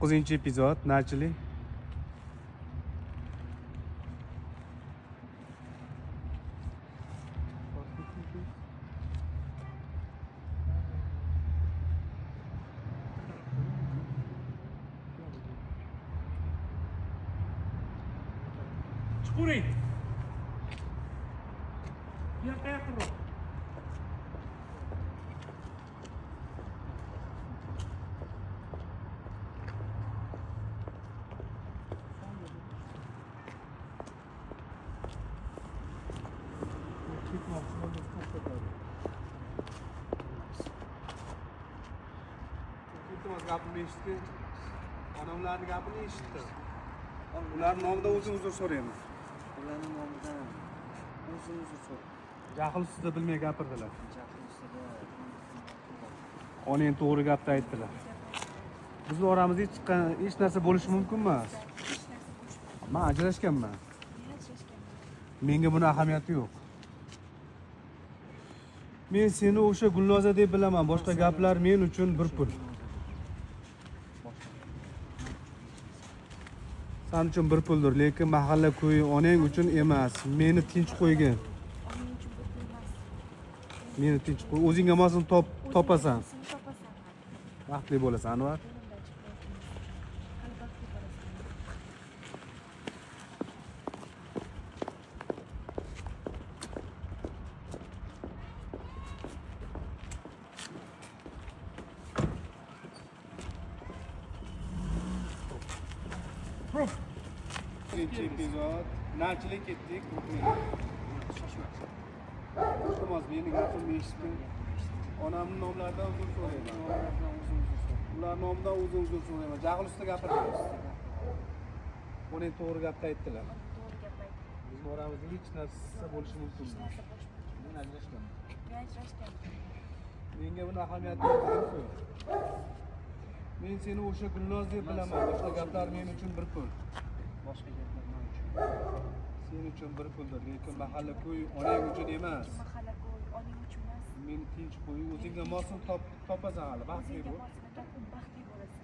9 epizod. Начали. Chiqavering. Bu yoqqa yaqinroq. Iltimos, gapimni eshitgin. Onamlarning gapini eshitdim. Ular nomidan o'zim uzr so'rayman. Ularning nomidan o'zim uzr so'rayman. Jahl ustida bilmay gapirdilar. Jahl ustida. Onang to'g'ri gapni aytdilar. Bizni oramizda hech hech narsa bo'lishi mumkin emas. Men ajrashganman. Menga buni ahamiyati yo'q. Men seni o'sha Gulnoza deb bilaman. Boshqa gaplar men uchun bir pul. San uchun bir puldir, lekin mahalla ko'yi onang uchun emas. Meni tinch qo'ygin. Onang uchun bir pul emas. Meni tinch qo'y. O'zingga mosini topasan. O'zingga mosini topasan. Baxtli bo'lasan, Anvar. Yo'limdan chiqib hali baxtli bo'lasan. Ikkinchi epizod. Nachili ketdik. Iltimos, meni gapimni eshitgin. Onamning nomlaridan uzr so'rayman. Ular nomidan o'zim uzr so'rayman. Jahl ustida gapirdilar. Onang to'g'ri gapni aytdilar. To'g'ri gap aytdi. Bizni oramizda hech narsa bo'lishi mumkin Hech emas. narsa bo'lishi mumkin Men emas. ajrashganman. Men ajrashganman. Menga buni ahamiyati yo'q dedim-ku. Men seni o'sha Gulnoz deb bilaman. Boshqa gaplar men uchun bir pul. Boshqa gaplar men uchun. Sen uchun bir puldir, lekin mahalla ko'y onang uchun emas. Mahalla ko'y onang uchun emas. Meni tinch qo'y, o'zingga mosini topasan hali, baxtli O'zingga bo'l. mosini topib baxtli bo'lasan.